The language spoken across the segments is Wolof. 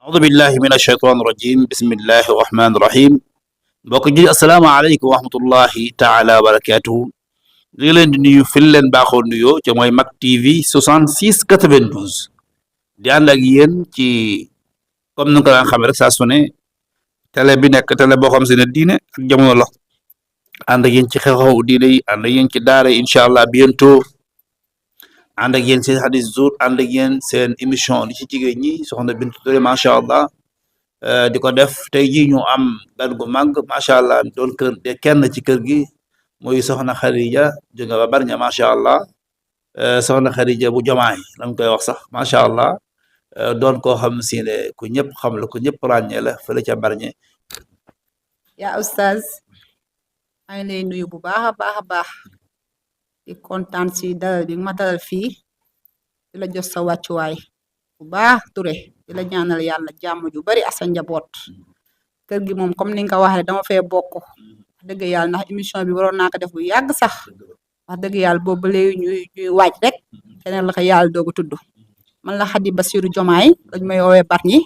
أعوذ بالله من الشيطان الرجيم بسم الله الرحمن الرحيم mbokk ji asalaamaaleykum wa rahmatullahi taala wa barakatuhu di ngi leen di nuyu fi leen baaxoo nuyoo ca mooy Mak TV 66 92 di ànd ak yéen ci comme ni nga ko daan xamee rek saa su ne télé bi nekk télé boo xam si ne diine ak jamono la ànd ak yéen ci xew-xewu diine yi ànd ak yéen ci daara yi incha allah bientôt ànd ak yéen seen hadis jour ànd ak yéen seen émission li ci jigéen ñi soxna Bintu Touré macha allah di ko def tey jii ñu am gan gu màgg macha allah doon kër de kenn ci kër gi muy soxna Xadija jóge ba Barña macha allah soxna Xadija bu Jomaay lañ koy wax sax macha allah doon koo xam si ne ku ñëpp xam la ku ñëpp ràññee la fële ca Barñe. yaa oustaz maa ngi lay nuyu bu baax a baax a baax di kontaan si dalal bi ma dalal fii di la jox sa wàccuwaay bu baax Touré di la ñaanal yàlla jàmm ju bari asa njaboot kër gi moom comme ni nga ko waxee dama fee bokk wax dëgg yàlla ndax émission bi waroon naa ko def bu yàgg sax wax dëgg yàlla boobu ba léegi ñuy waaj rek keneen la ko yàlla doogu tudd man la Xadi Basiru Jomaay dañ may woowee Bargny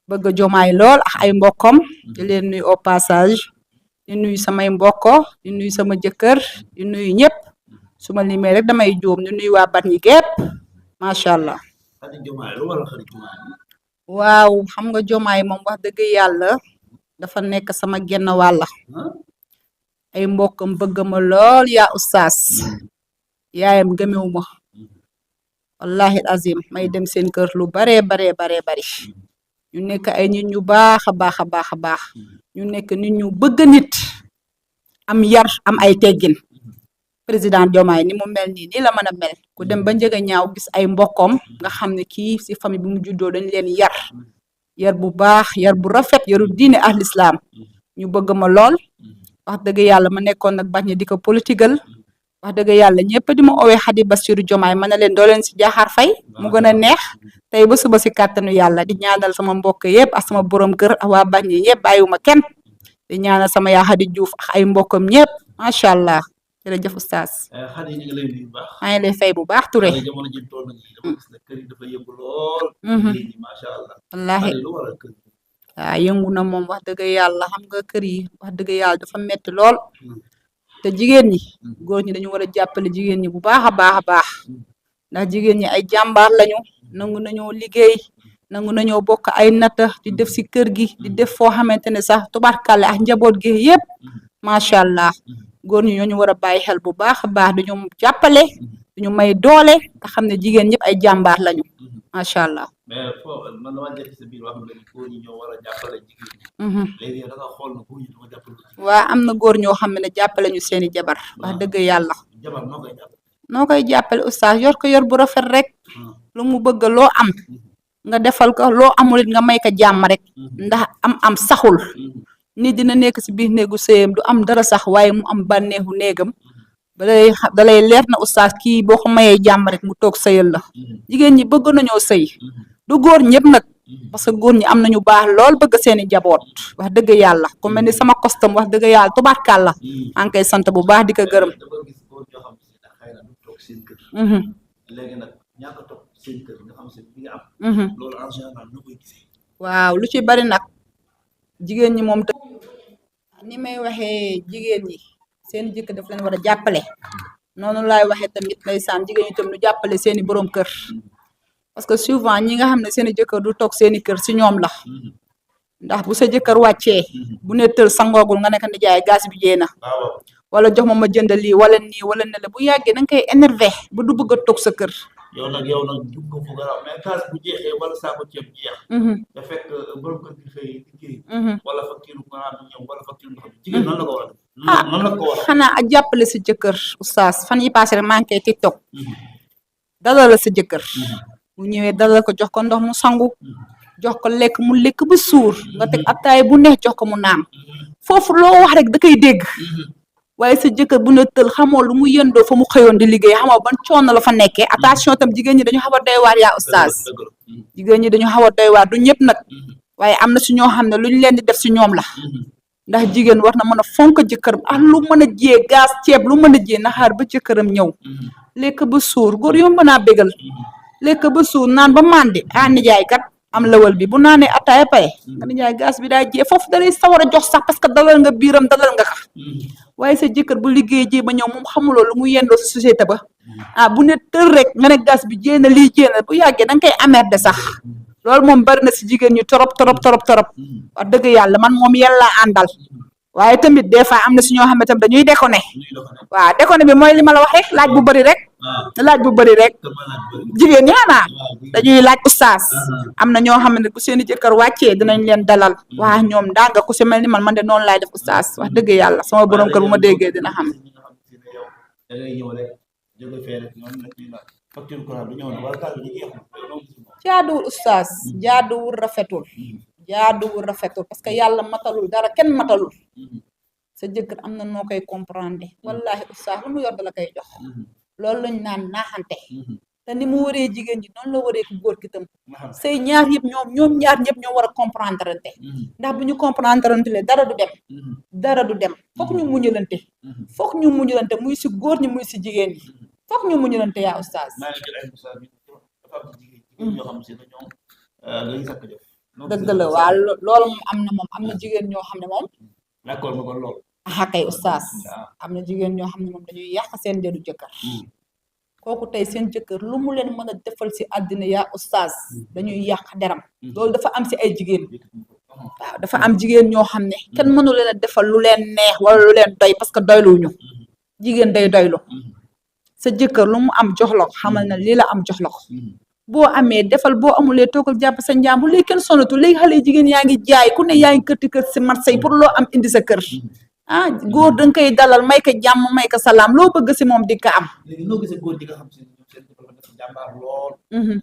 bëgg Jomaay lool ak ay mbokkam di leen nuyu au passage di nuyu samay mbokko di nuyu sama jëkkër di nuyu ñëpp su ma limee rek damay juum di nuyu waa Bargny gépp macha allah. waaw xam nga Jomaay moom wax dëgg yàlla dafa nekk sama genn wàlla ay mbokkam bëgg ma lool yaa oustaz yaayam gëmewu ma wallahi azim may dem seen kër lu baree bari ñu nekk ay nit ñu baax a baax a baax a baax ñu nekk nit ñu bëgg nit am yar am ay teggin président Diomaye ni mu mel nii la mën a mel ku dem ba njëga ñaaw gis ay mbokkom nga xam ne kii si famille bi mu juddoo dañ leen yar bu baax yar bu rafet yaru diine ak lislaam ñu bëgg ma lool wax dëgg yàlla ma nekkoon nag Bargny di ko politigal wax dëgg yàlla ñëpp di ma owee Xadi Basiru Jomaay ma ne leen doo leen si jaaxaar fay mu gën a neex tey ba suba si kàttanu yàlla di ñaanal sama mbokk yëpp ak sama borom kër ak waa Bargny yëpp bàyyiwuma kenn di ñaanal sama yaa Xadi Juuf ak ay mbokkam ñëpp macha allah jërëjëf oustaz. Xadi ñu ngi lay nuyu bu baax. maa ngi lay fay bu baax Touré. jamono ji toll nañu dama gis ne kër yi dafa yëngu lool. macha allah. wallaahi lu waral kër yi. waaw yëngu na moom wax dëgg yàlla xam nga kër yi wax dëgg yàlla dafa metti lool. te jigéen ñi góor ñi dañu war a jàppale jigéen ñi bu baax a baax a baax ndax jigéen ñi ay jàmbaar lañu nangu nañoo liggéey nangu nañoo bokk ay natta di def si kër gi di def foo xamante ne sax tubaarkàlle ak njaboot gi yëpp macha allah góor ñi ñooñu war a bàyyi xel bu baax a baax dañu jàppale dañu may doole nga xam ne jigéen ñëpp ay jàmbaar lañu macha allah. mais foofu man dama jël sa biir wax nga ni góor ñi ñoo war a jàppale jigéen ñi. léegi da nga xool na góor ñi dama jàppale. waa am na góor ñoo xam ne jàppale ñu seeni jabar wax dëgg yàlla. jabar noo koy jàppale. noo koy jàppale oustaz yor ko yor bu rafet rek. lu mu bëgg loo am. nga defal ko loo amul it nga may ko jàmm rek. ndax am saxul. nit dina nekk si biir néegu sëyam du am dara sax waaye mu am bànneexu néegam. dalay leer na oustaz kii boo ko mayee jàmm rek mu toog sëyal la. jigéen ñi bëgg nañoo sëy. du góor ñëpp nag parce que góor ñi am nañu baax lool bëgg seeni jaboot wax dëgg yàlla ku mel ni sama costum wax dëgg yàlla tubaarkàlla maa ngi koy sant bu baax di ko gërëm. léegi nag ñàkk a toog seen kër nga xam seen bi nga am. loolu en général noo koy gisee. waaw lu ci bari nag jigéen ñi moom te ni may waxee jigéen ñi seen jëkk daf leen war a jàppale noonu laay waxee tamit ndeysaan jigéen ñi tam ñu jàppale seeni borom kër. parce que souvent ñi nga xam ne seen i jëkkër du toog seen i kër si ñoom la ndax bu sa jëkkër wàccee bu ne tël sangoogul nga nekk nijaay gaz bi jee na wala jox ma jënd lii wala nii wala ne la bu yàggee da nga koy énervé ba du bëgg a toog sa kër. yow nag jug nga fu garaaw mais gaz bu jeexee wala saako ceeb jeex. da fekk borom kër gi xëy liggéey. wala facture courant bi ñëw wala facture ndox bi jigéen noonu la ko war a noonu la ko war a xanaa ak jàppale sa jëkkër oustaz fan yi passé rek maa ngi koy TikTok dalal la sa jëkkër. bu ñëwee dalal ko jox ko ndox mu sangu jox ko lekk mu lekk ba suur nga teg attaay bu neex jox ko mu naan foofu loo wax rek da koy dégg waaye sa jëkkër bu ne tël xamoo lu mu yëndoo fa mu xëyoon di liggéey xamoo ban coono la fa nekkee attention tam jigéen ñi dañu xaw a doy waar yaa oustaz jigéen ñi dañu xaw a doy waar du ñëpp nag waaye am na si ñoo xam ne lu ñu leen di def si ñoom la ndax jigéen war na mën a fonk jëkkëram ak lu mën a jiyee gaz ceeb lu mën a jiyee naxaar ba jëkkëram ñëw lekk ba suur góor yomb naa bégal lekk ba suur naan ba màndi nijaay kat am lawal bi bu naanee ataaya pay nga ne jaay gaz bi daa jee foofu da lay sawar a jox sax parce que dalal nga biiram dalal nga ka waaye sa jëkkër bu liggéey jee ba ñëw moom xamuloo lu mu yendoo si société ba bu ne tër rek nga ne gaz bi jéena lii jéena bu yàggee da nga koy amer de sax loolu moom bari na si jigéen ñi torop wax dëgg yàlla man moom yàlla àndal waaye tamit des fois am na si ñoo xam ne tam dañuy déconné waaw déconné bi mooy li ma la wax rek laaj bu bëri rek jigéen ñi xanaa dañuy laaj oustaz am na ñoo xam ne bu seeni jëkkër wàccee dinañ leen dalal waa ñoom daa nga ku si mel ni man de noonu laay def oustaz wax dëgg yàlla sama borom kër bu ma déggee dina xam jaaduwul oustaz jaaduwul rafetul parce que yàlla matalul dara kenn matalul sa jëkkër am na noo koy comprendre wallahi oustaz lu mu yor da la koy jox loolu lañ naan naaxante te ni mu waree jigéen ji noonu la waree ku góor ki tam say ñaar yëpp ñoom ñaar ñëpp ñoo war a comprendre ante ndax bu ñu comprendre ante le dara du dem foog ñu muñalante muy si góor ñi muy si jigéen ñi foog ñu muñalante yaa oustaz dëgg la waaw loolu moom am na jigéen ñoo xam ne moom d'accord nga kon loolu kay oustaz am na jigéen ñoo xam ne moom dañuy yàq seen deru jëkkër kooku tey seen jëkkër lu mu leen mën a defal si àddina yaa oustaz dañuy yàq deram loolu dafa am si ay jigéen waaw dafa am jigéen ñoo xam ne kenn mënu leen a defal lu leen neex wala lu leen doy parce que doyluñu jigéen day doylu sa jëkkër lu mu am jox la ko xamal na lii la am jox la ko boo amee defal boo amulee toogal jàpp sa njàmbur léegi kenn sonatu léegi xale jigéen yaa ngi jaay ku ne yaa ngi kër si marché yi pour loo am indi sa kër góor danga koy dalal may ko jàmm may ko salaam loo bëgg si moom di ko am. léegi noo gisee góor ñi nga xam si ñoom seen dafa def jàmbaar lool.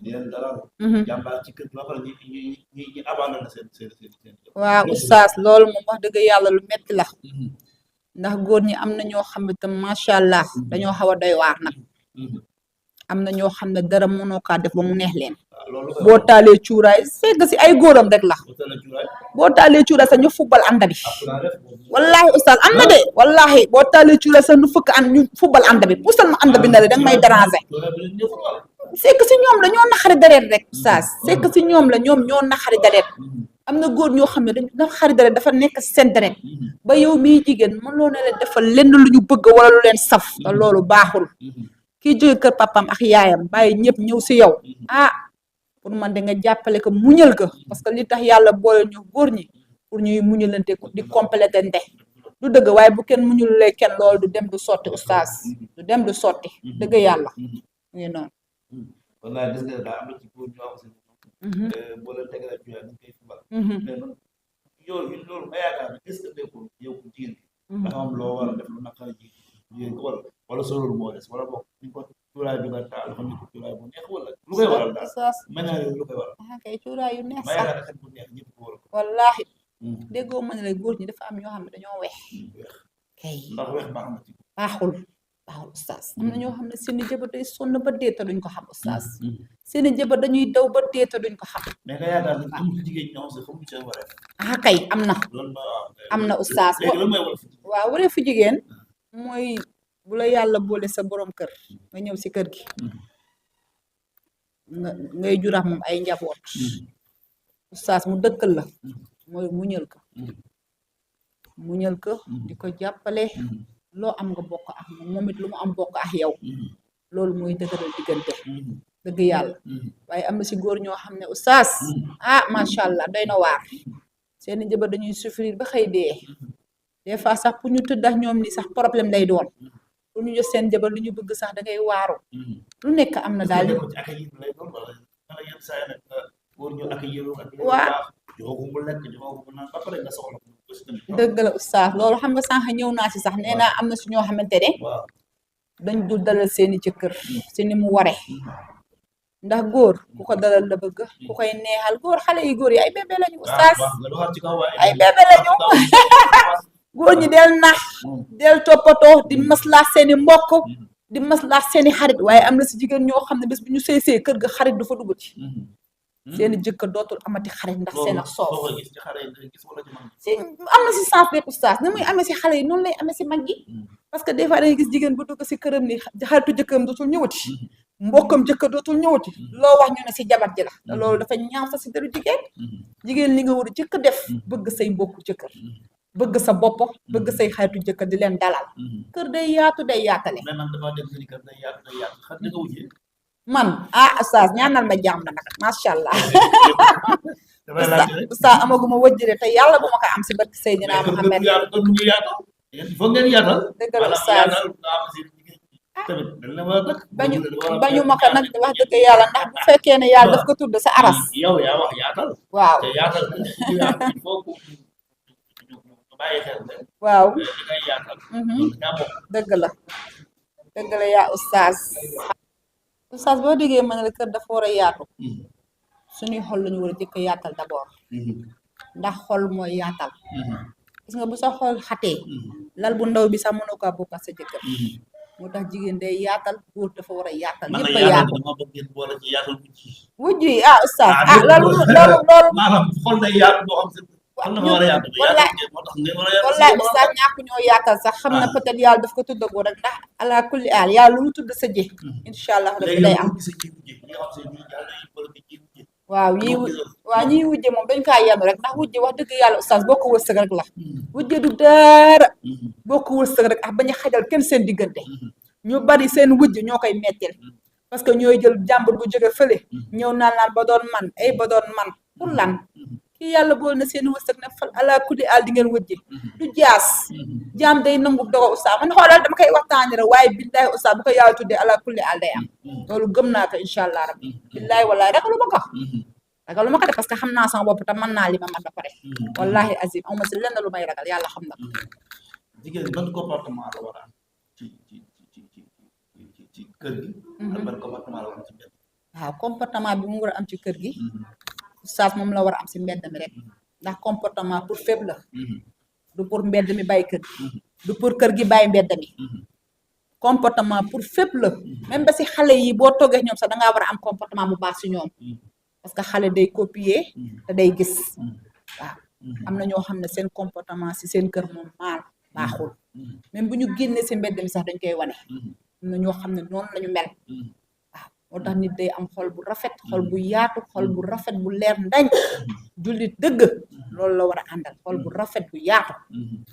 di leen dalal. jàmbaar ci kër gi ba pare ñi abandonné seen. waaw oustaz loolu moom wax dëgg yàlla lu metti la. ndax góor ñi am na ñoo xam ne tam macha allah dañoo xaw a doy waar nag. am na ñoo xam ne dara mënoo kaa def ba mu neex leen. boo taalee cuuraay fekk si ay góoram rek la. boo taalee cuuraay sax ñu fubal ànd bi. wallahi oustaz am na de wallahi boo taalee cuuraay sax ñu ñu fubal ànd bi puusal ma ànd bi na danga may déranger. fekk si ñoom la ñoo naxari dareet rek oustaz fekk si ñoom la ñoo naxari dareet. am na góor ñoo xam ne dañu naxari dareet dafa nekk si seen deret ba yow miy jigéen mënoo na leen defal lenn lu ñu bëgg wala lu leen saf te loolu baaxul. kii jóge kër papam ak yaayam bàyyi ñëpp ñëw si yow pour man de nga jàppale ko muñal ko parce que li tax yàlla boole ñu góor ñi pour ñuy muñalante di complétante du dëgg waaye bu kenn muñalulee kenn loolu du dem du sotti oustaz du dem du sotti dëgg yàlla ngi noonu. kon nag gis nga daa am na ci góor ñu am seen boo leen tegalee ci dañ koy fubal. mais man yooyu loolu nga yaakaar ne est-ce que nekkul yow ku jigéen dafa am loo war a def lu naqari jigéen ko wala soo loolu moo des wala boog ñu ko cuuraay bi nga taal xam ne ko cuuraay bu neex wala lu koy waral daal maintenant yow lu koy waral kay cuuraay yu neex ma sax yaakaar ne xet bu neex ñëpp ko war a wallaahi déggoo ma ne la góor ñi dafa am ñoo xam ne dañoo weex kay ndax weex baax na ci baaxul oustaz am na ñoo xam ne seeni jabar day sonn ba dee te duñ ko xam oustaz seeni jabar dañuy daw ba dee te duñ ko xam mais nga yaakaar ne am ci jigéen ñoo xam ne seen waree kay am na oustaz waaw waree fu jigéen mooy bu la yàlla boole sa borom kër nga ñëw si kër gi ngay jurax moom ay njaboot oustaz mu dëkkal la mooy muñal ko di ko jàppale loo am nga bokk ak moom it lu mu am bokk ak yow loolu mooy dëgëral diggante dëgg yàlla waaye am na si góor ñoo xam ne oustaz macha allah doy na waar seeni jabar dañuy souffrir ba xëy dee des fois sax pour ñu tëdd ak ñoom ni sax problème lay doon pour ñu jox seen jabar lu ñu bëgg sax da ngay waaru lu nekk am na daal waa dëgg la oustaz loolu xam nga sànq ñëw naa si sax nee naa am na si ñoo xamante ne dañ dul dalal seeni jëkkër si ni mu ware ndax góor ku ko dalal la bëgg ku koy neexal góor xale yi góor yi ay bébé lañu oustaz ay bébé lañu góor ñi del nax del toppatoo di maslaa seeni mbokk di maslaa seeni xarit waaye am na si jigéen ñoo xam ne bés bu ñu sëy kër ga xarit du fa dugg ci seeni jëkkër dootul amati xarit ndax seen ak soof am na si sens rek oustaz ni muy amee si xale yi noonu lay amee si mag yi parce que des fois dangay gis jigéen bu dugg si këram ni xaritu jëkkëram dootul ñëwati mbokkam jëkkër dootul ñëwati loo wax ñu ne si jabar ji la te loolu dafa ñaaw sa si deru jigéen li nga war a jëkk def bëgg say mbokku jëkkër bëgg sa bopp bëgg say xaritu jëkkër di leen dalal kër day yaatu day yaatale mais man dama dégg ni kër day yaatu xam nga wujjee man oustaz ñaanal ma jàmm na nag macha allah damay laaj rek oustaz amaguma wëjjire te yàlla bu ma ko am si barke Seydina Muhammad foog ngeen yaatal dëgg la oustaz tamit dañ la war a dëkk bañu ma ko nag wax dëgg yàlla ndax bu fekkee ne yàlla daf ko tudd sa aras yow yaa wax yaatal waaw te yaatal il faut que ñu bàyyi xel ne waaw li ngay yaatal daa bokk dëgg la yaa oustaz boo déggee ma ne la kër dafa war a yaatu suñuy xol lañu war a jëkk yaatal d'abord ndax xol mooy yaatal gis nga bu sa xol xatee lal bu ndaw bi sax mënoo ko bokk ak sa jëkkër moo tax jigéen day yaatal góor dafa war a yaatal ñëpp a yaatu dama bëgg ngeen boole ci yaatal wujj yi oustaz loolu maanaam xol day yaatu boo xam xam na ma war a yaatu wallaay moo tax ngeen war a yaatu wallaay oustaz ñàkk ñoo yaatal sax xam na peut-être yàlla daf ko tuddagoo rek ndax ala kulli aal yàlla lu mu tudd sa ji incha allah rabbi day am waaw ñiy wujje moom dañ kaa yenu rek ndax wujje wax dëgg yàlla oustaz boo ko wërsëg rek la wujje du dara boo ko wërsëg rek bañ a xajal kenn seen diggante ñu bari seen wujje ñoo koy mettil parce que ñooy jël jàmbur bu jóge fële ñëw naan ba doon man ba doon man pour lan kii yàlla bool na seen wërsëg ne fal ala kulli aal di ngeen wujje du jaas jaam day nangu dogo oustaz man xoolal dama koy waxtaani rek waaye billahi oustaz bu ko yàlla tuddee ala kulli aal day am loolu gëm naa ko incha allah rabbi billahi wallahi ragalu ma ko de parce que xam naa sama bopp te mën naa li ma mën ba pare wallahi azim aw ma si lenn lu may ragal yàlla xam na ko jigéen ban comportement la war a am ci kër gi ak ban comportement la war a am ci mbedd waaw comportement bi mu war a am ci kër gi oustaz moom la war a am si mbedd mi rek ndax comportement pour faible la du pour mbedd mi bàyyi kër gi du pour kër gi bàyyi mbedd mi comportement pour fépp la même ba si xale yi boo toogee ñoom sax dangaa war a am comportement bu baax si ñoom parce que xale day copier te day gis waaw am na ñoo xam ne seen comportement si seen kër moom maal baaxul même bu ñu génnee si mbedd mi sax dañ koy wane am na ñoo xam ne noonu lañu mel waaw moo tax nit day am xol bu rafet xol bu yaatu xol bu rafet bu leer ndañ jullit dëgg loolu la war a àndal xol bu rafet bu yaatu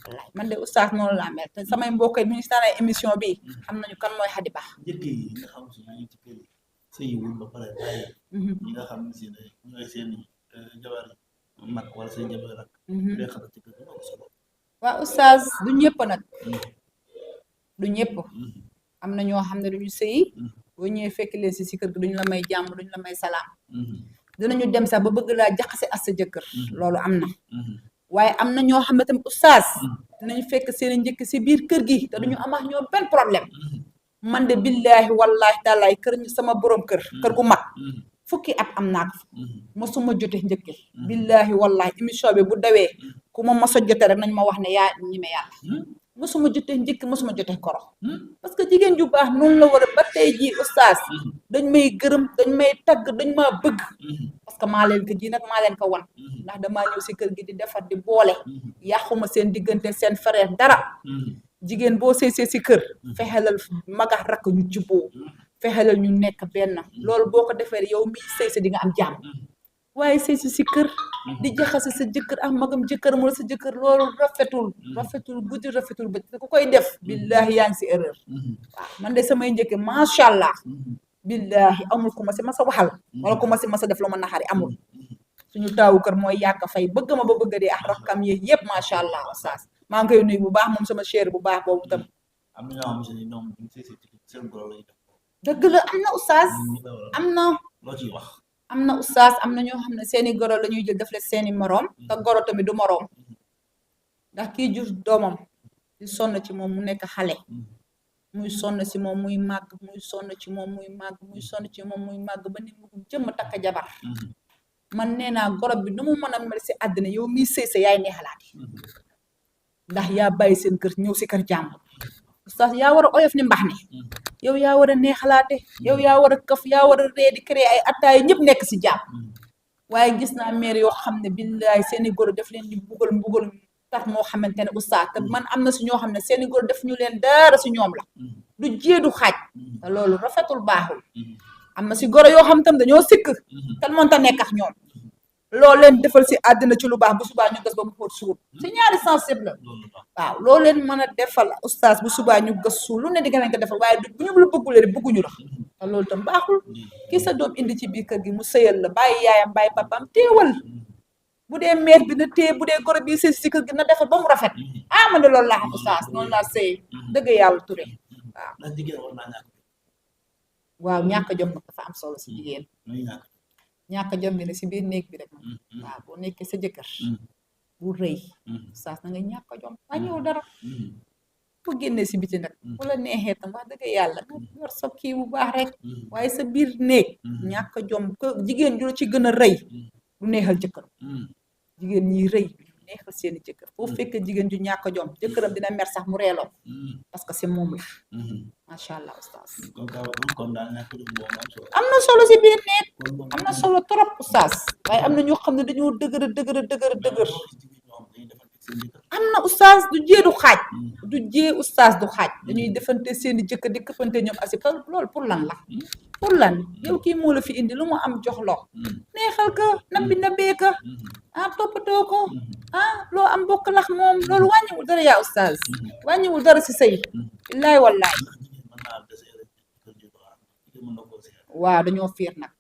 wallaay man de oustaz noonu laa mel te samay mbokk yi bu ñu seetaanee émission bi xam nañu kan mooy Hady Ba njëkk yi nga xam si ñu ci kër yi sëyiwul ba pare bàyyi ñi nga xam ne si ne ñooy seen jabar mag wala seen jabar rak day xatal ci kër gi ko solo waaw oustaz du ñëpp nag du ñëpp am na ñoo xam ne duñu sëyi boo ñëwee fekk leen si kër gi duñu la may jàmm duñu la may salaam dinañu dem sax ba bëgg laa jaxase ak sa jëkkër loolu am na waaye am na ñoo xam ne tamit oustaz dinañu fekk seen njëkk si biir kër gi te duñu am ak ñoo benn problème man de billahi wallahi taalaay kër ñu sama borom kër gu mag fukki at am naa ko mosuma jote njëkke billahi wallahi émission bi bu dawee ku ma mos a jote rek nañ ma wax ne yaa ñime yàlla mosuma jote njëkk mosuma jote koro parce que jigéen ju baax noonu la war a ba tey jii oustaz dañ may gërëm dañ may tagg dañ maa bëgg parce que maa leen ko ji nag maa leen ko wan ndax damaa ñëw si kër gi di defar di boole yàquma seen diggante seen frère dara jigéen boo seesee si kër fexelal magax rakk ñu jubboo fexelal ñu nekk benn loolu boo ko defee yow mi sëy sa di nga am jàmm waaye sëy si kër di jaxase sa jëkkër ak magam jëkkër mu la sa jëkkër loolu rafetul guddi rafetul ba ku koy def billahi yaa ngi si erreur waaw man de samay njëkke macha allah billahi amul ku ma si masa waxal wala ku ma si masa def lu ma naxari amul suñu taawu kër mooy yàq fay bëgg ma ba bëgg di ak rakkam yi yëpp macha allah oustaz maa ngi koy nuyu bu baax moom sama chéri bu baax boobu tam am na ñoo xam ne ñoom seen goro lañu dëgg la am na oustaz am na loo ciy wax am na oustaz am na ñoo xam ne seeni goro la ñuy jël def leen seeni moroom te goro tamit du moroom ndax kii jur doomam di sonn ci moom mu nekk xale muy sonn ci moom muy màgg muy sonn ci moom muy màgg muy sonn ci moom muy màgg ba ni mu jëmm takk jabar man nee naa goro bi nu mu mën a mel si àddina yow miy sëy sa yaay neexalaati ndax yaa bàyyi seen kër ñëw si kër jàmbur oustaz yaa war a oyof ni mbax ne yow yaa war a neexalaate yow yaa war a kaf yaa war a ree di créer ay attaay ñëpp nekk si jàmm waaye gis naa mère yoo xam ne billaay seeni góor def leen di mbugal tax moo xamante ne oustaz te man am na si ñoo xam ne seeni góor def ñu leen dara si ñoom la du jeedu xaaj te loolu rafetul baaxul am na si goro yoo xam tam dañoo sikk kan mënta nekk ak ñoom loolu leen defal si àddina ci lu baax bu subaa ñu gas ba mu xóot suur si ñaari sensible la waaw loolu leen mën a defal oustaz bu subaa ñu gas suur lu ne di nga ko defal waaye du bu ñu la bëggulee bëgguñu la te loolu tam baaxul ki sa doom indi ci biir kër gi mu sëyal la bàyyi yaayam bàyyi papaam téewal bu dee meer bi na téye bu dee goro bi sëy si kër gi na defal ba mu rafet man de loolu laa xam oustaz noonu laa sëy dëgg yàlla Touré waaw ñàkk jom nag dafa am solo si jigéen ñàkk jom bi ne si biir néeg bi rek waaw boo nekkee sa jëkkër bu rëy oustaz na nga ñàkk jom wàññiwul dara bu génnee si biti nag bu la neexee tam wax dëgg yàlla nga yor sa kii bu baax rek waaye sa biir néeg ñàkk jom ko jigéen ju la ci gën a rëy du neexal jëkkër jigéen ñi rëy du neexal seeni jëkkër foo fekk jigéen ju ñàkk jom jëkkëram dina mer sax mu reeloo parce que c'est moom la macha allah oustaz am na solo si biir néeg am na solo trop oustaz waaye am na ñoo xam ne dañoo dëgër am na oustaz du jee du xaaj du jee oustaz du xaaj dañuy defante seeni jëkkër di këppante ñoom asib loolu pour lan la pour lan yow kii moo la fi indi lu mu am jox lo neexal ka nabbee ka toppatoo ko loo am bokk lax moom loolu wàññiwul dara yaa oustaz wàññiwul dara si sëy billaay wallaay waaw dañoo fiir nag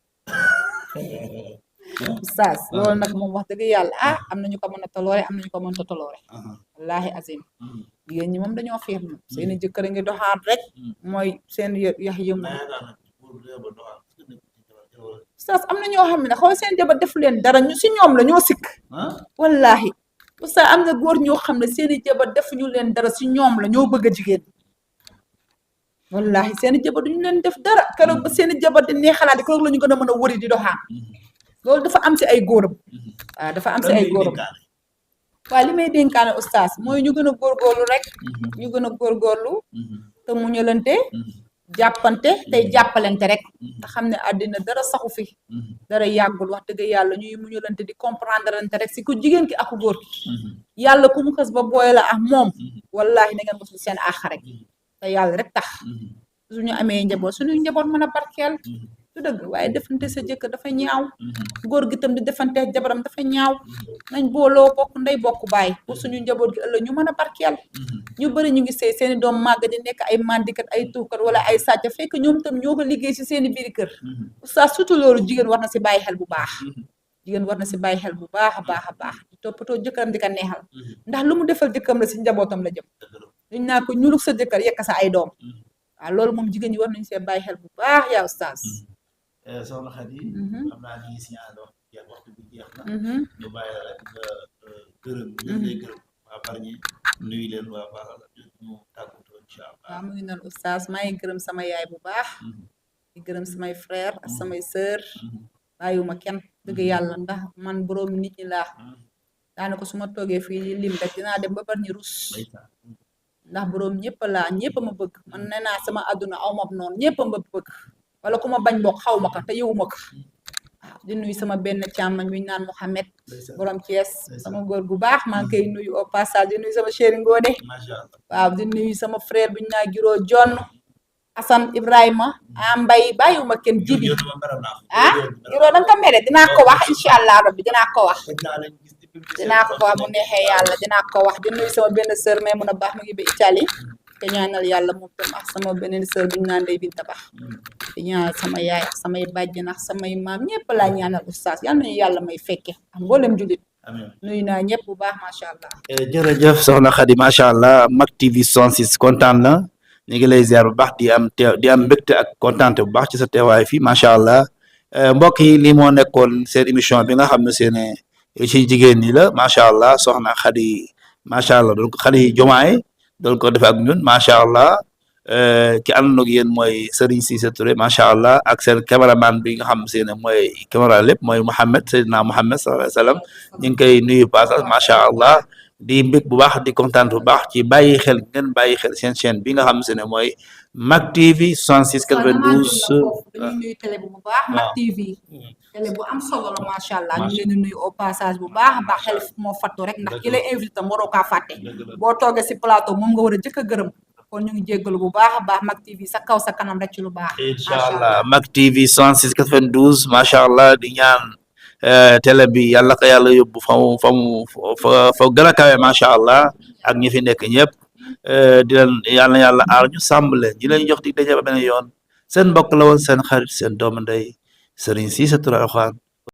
oustaz loolu nag moom wax dëgg yàlla am nañu ko mën a toloore am nañu ko mën a toloore wallaahi azim jigéen ñi moom dañoo fiir moom seeni jëkkër a ngi doxaan rek mooy seen yax yëngu oustaz am na ñoo xam ne xool seen jabar def leen dara ñu si ñoom la ñoo sikk wallaahi oustaz am na góor ñoo xam ne seeni jabar defuñu leen dara si ñoom la ñoo bëgg a jigéen wallaahi seeni jabar duñu leen def dara keroog ba seeni jabar di neexalaat keroog la ñu gën a mën a wëri di doxaan loolu dafa am si ay góoram waaw dafa am si ay góoram waaye li may dénkaane oustaz mooy ñu gën a góorgóorlu rek ñu gën a góorgóorlu te muñalante jàppante tey jàppalante rek te xam ne àddina dara saxu fi dara yàggul wax dëgg yàlla ñuy muñalante di comprendre lante rek si ku jigéen ki ak ku góor ki yàlla ku mu xas ba booy la ak moom wallaahi na ngeen mosul seen àq rek te yàlla rek tax suñu amee njaboot suñu njaboot mën a barkeel du dëgg waaye defante sa jëkkër dafa ñaaw góor gi tam di defante jabaram dafa ñaaw nañ booloo bokk ndey bokk baay pour suñu njaboot gi ëllëg ñu mën a barkeel ñu bëri ñu ngi sëy seeni doom màgg di nekk ay mandikat ay tuukat wala ay sàcc fekk ñoom tam ñoo ko liggéey si seeni biir kër oustaz surtout loolu jigéen war na si bàyyi xel bu baax jigéen war na si bàyyi xel bu baax a baax a baax di toppatoo jëkkëram di ko neexal ndax lu mu defal jëkkëram la si njabootam la jëm dañ naa ko ñuluk sa jëkkër yekk sa ay doom waaw loolu moom jigéen ñi war nañu see bàyyi xel bu baax yaa oustaz soxna Khady xam naa ni signalé waxtu bi jeex na ñu bàyyi la rek nga gërëm ñëpp lay gërëm waa Bargny nuyu leen waa baax ñu tàggatoo incha allah waaw mu ngi noonu oustaz maa ngi gërëm sama yaay bu baax di gërëm samay frère ak samay sœur bàyyiwuma kenn dëgg yàlla ndax man borom nit ñi laa daanaka su ma toogee fii lim rek dinaa dem ba Bargny rus ndax borom ñëpp laa ñëpp ma bëgg man nee naa sama àdduna aw ma noonu ñëpp ma bëgg wala ku ma bañ bokk xaw ma ko te yëwuma ko waaw di nuyu sama benn càmmañ bi ñu naan Mouhamed borom Thiès sama góor gu baax maa ngi koy nuyu au passage di nuyu sama chéri Ngode waaw di nuyu sama frère bi ñu naan Giro John Assane Ibrahima Mbay bàyyiwuma kenn jibi Giro danga ko mere dinaa ko wax incha allah rabbi dinaa ko wax bu neexee yàlla dinaa ko wax di nuyu sama benn sœur mais mun a baax mu ngi ba Italie te ñaanal yàlla moom tam ak sama beneen sœur bi ñu naan Ndey Binta Ba te ñaanal sama yaay ak samay bàjjen ak samay maam ñëpp laa ñaanal oustaz yal nañu yàlla may fekke ak mboolem jullit nuyu naa ñëpp bu baax macha allah. jërëjëf soxna Khady macha allah Mak TV 66 kontaan na ñu ngi lay ziar bu baax di am mbégte ak kontaante bu baax ci sa teewaay fii macha allah mbokk yi lii moo nekkoon seen émission bi nga xam ne seen ci jigéen ñi la macha allah soxna Khady macha allah donc Khady Diomaye doon ko def ak ñun macha allah ki ànd ak yéen mooy Serigne Cissé Touré macha allah ak seen caméraman bi nga xam se ne mooy caméra lépp mooy Mouhamed Seydina Mouhamed sallallahu alayhi wa sallam ñu ngi koy nuyu passage macha allah di mbég bu baax di kontaan bu baax ci bàyyi xel ngeen bàyyi xel seen chaîne bi nga xam se ne mooy Mak TV 66 92. dañuy nuyu télé bu baax Mak TV. télé bu am solo la macha allah ñu leen di nuyu au passage bu baax a baax xel moo fattu rek ndax ki lay invité waroo kaa fàtte boo toogee si plateau moom nga war a jëkk a gërëm kon ñu ngi jéggalu bu baax a baax Mak TV sa kaw sa kanam rek ci lu baax. incha allah Mak TV 66 92 macha allah di ñaan télé bi yàlla ko yàlla yóbbu fa gën a kawe macha allah ak ñi fi nekk ñëpp di leen yàlla yàlla aar ñu sàmm leen di leen jox di daje ba beneen yoon seen mbokk la woon seen xarit seen doomu ndey Serigne Cissé Touré Alxuraan